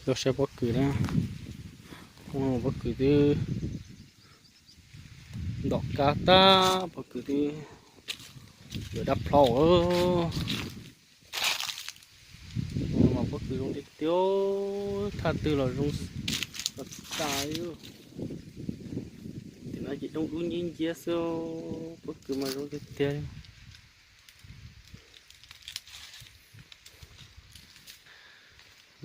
Tuaj saib pob kws na. Pob kws twb ntom kab tag, pob kws twb yuav dab plhau. Mas pob kws zoo tiag tiag, thaj twg los zoo los tas li. Tim no ces doob dub nciab nciab xwb, pob kws mas zoo tiag tiag li.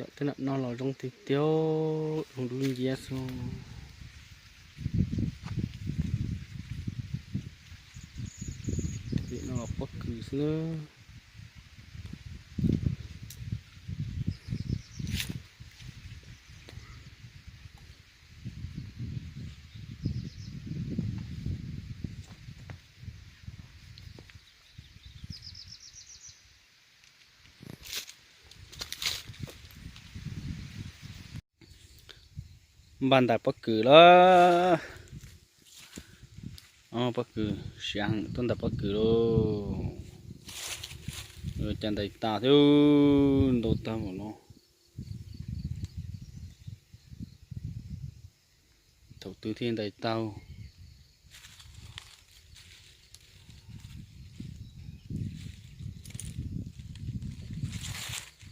Lawm tej nam no los zoo tiag tiag, zoo dub nciab xwb. Tim no los pob kws xwb na. Npaj ntais pob kws lawm. Pob kws siav heev, tuaj ntais pob kws lauj. Cas ntais tas thiab, ntau tag npaum no. Thaum twg thiaj ntais tau.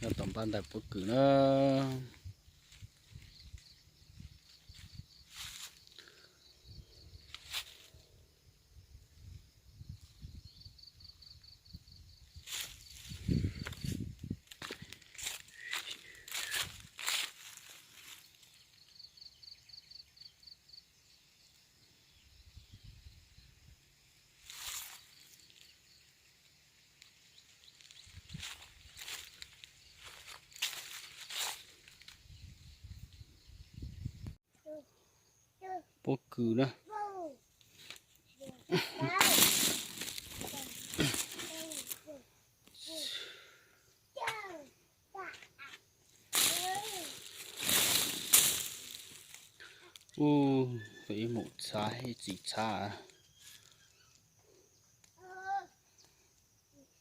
Nyob tom npaj ntais pob kws na. Pob kws na. Ub, ib mus txhab ib txiv txhab.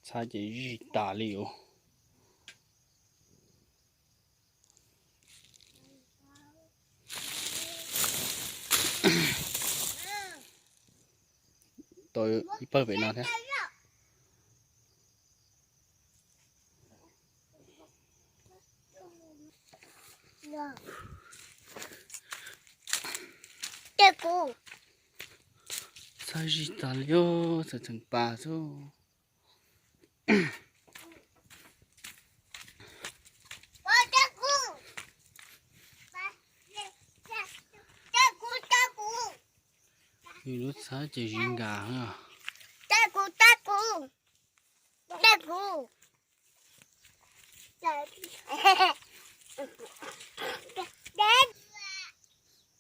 Txhab ces zij tas li os. Tau ib pawg pem no thiab. Txhab zij tas li os, txhab txheem pas xwb. Nws lub txhab ces zij nkag.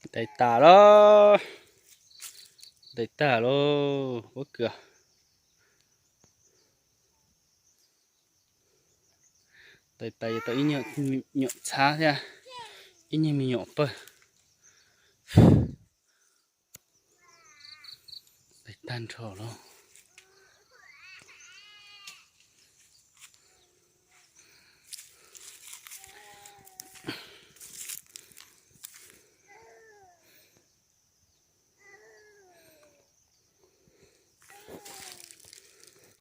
Ntais tas lawm. Ntais tag lawm, pob kws. Ntais tas yuav tau ib nyuag txhab thiab, ib nyuag me nyuam pawg. Ntais tag nrho lawm.